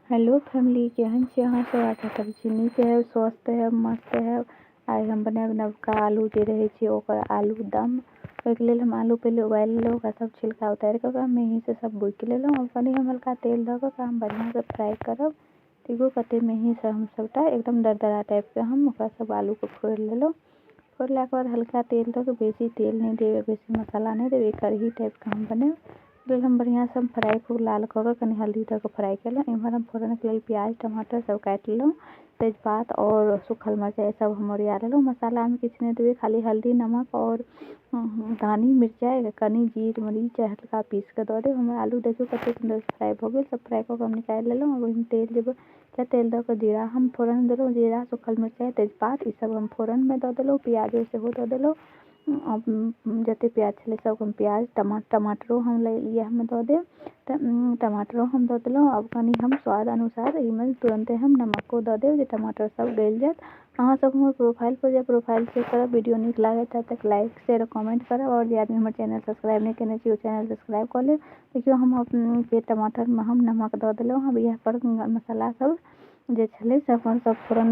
Hello family, केहन छी अहाँ सब? आशा करै छी नीक हैब, स्वस्थ हैब, मस्त हैब। आइ हम बनायब नवका आलू जे रहै छै ओकर आलू दम। ओहिके लेल हम आलू पहिले उबालि लेलहुँ, ओकरा सब छिलका उतारि कऽ ओकरा मेहीसँ सब बुकि लेलहुँ। आब कनि हम हल्का तेल दऽ कऽ ओकरा हम बढ़िआँसँ फ्राइ करब। देखियौ कते मेहीसँ हम सबटा एकदम दरदरा टाइपके हम ओकरा सब आलूके फोड़ि लेलहुँ। फोड़लाके बाद हल्का तेल दऽ कऽ, बेसी तेल नहि देबै, बेसी मसाला नहि देबै, कढ़ी टाइपके हम बनायब। तेल हम बढ़िआँसँ हम फ्राइ खूब लाल कऽ कऽ कनि हल्दी दऽ कऽ फ्राइ केलहुँ। एम्हर हम फोरनके लेल प्याज टमाटर सब काटि लेलहुँ, तेजपात आओर सूखल मिरचाइ सब हम ओरिया लेलहुँ। मसालामे किछु नहि देबै, खाली हल्दी, नमक आओर दानी मिरचाइ, कनि जीर मरीच हल्का पीस कऽ दऽ देब। हमर आलू देखियौ कतेक सुन्दर फ्राइ भऽ गेल। सब फ्राइ कऽ कऽ हम निकालि लेलहुँ। आब ओहिमे तेल देबै, तेल दऽ कऽ जीरा हम फोरन देलहुँ। जीरा, सूखल मिरचाइ, तेजपात ई सब हम फोरनमे दऽ देलहुँ। प्याजो सेहो दऽ देलहुँ। जतेक प्याज छलै सब हम प्याज टमाटरो हम इएहमे दऽ देब। टमाटरो हम दऽ देलहुँ। आब कनि हम स्वाद अनुसार एहिमे तुरन्ते हम नमको दऽ देब जे टमाटर सब गलि जायत। अहाँ सब हमर प्रोफाइल पर जाउ, प्रोफाइल चेक करब। वीडियो नीक लागत तऽ लाइक, शेयर, कमेंट करब आओर जे आदमी हमर चैनल सब्सक्राइब नहि केने छी ओ चैनल सब्सक्राइब कऽ लेब। देखियौ, हम फेर टमाटरमे हम नमक दऽ देलहुँ। आब इएह पर मसाला सब जे छलै से अपन सब फोरन,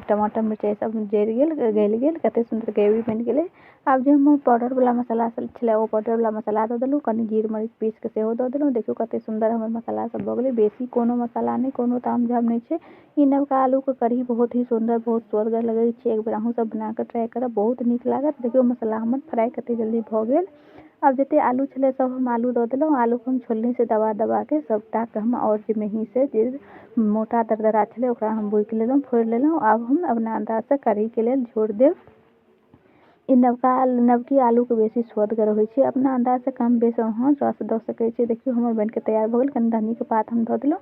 टमाटर, मिरचाइ सब जरि गेल, गलि गेल। कतेक सुन्दर ग्रेवी बनि गेलै। आब जे हम पाउडरवला मसाला सब छलै ओ पाउडरवला मसाला दऽ देलहुँ। कनि जीर मरीच पीस कऽ सेहो दऽ देलहुँ। देखियौ कतेक सुन्दर हमर मसाला सब भऽ गेलै। बेसी कोनो मसाला नहि, कोनो ताम झाम नहि छै। ई नवका आलूके कढ़ी बहुत ही सुन्दर, बहुत सुअदगर लगै छै। एक बेर अहूँ सब बनाकऽ ट्राइ करब, बहुत नीक लागत। देखियौ मसाला हमर फ्राइ कतेक जल्दी भऽ गेल। आब जतेक आलू छलै सब हम आलू दऽ देलहुँ। आलूके हम छोलनीसँ दबा दबाके सबटाके हम आओर जे मेहीसँ जे मोटा दरदरा छलै ओकरा हम बुकि लेलहुँ, फोड़ि लेलहुँ। आब हम अपना अन्दाजसँ कढ़ीके लेल झोर देब। ई नवका नवकी आलूके बेसी सुअदगर होइ छै। अपना अन्दाजसँ कम बेस अहाँ रस दऽ सकै छी। देखियौ, हमर बनिके तैयार भऽ गेल। कनि धन्नीके पात हम दऽ देलहुँ।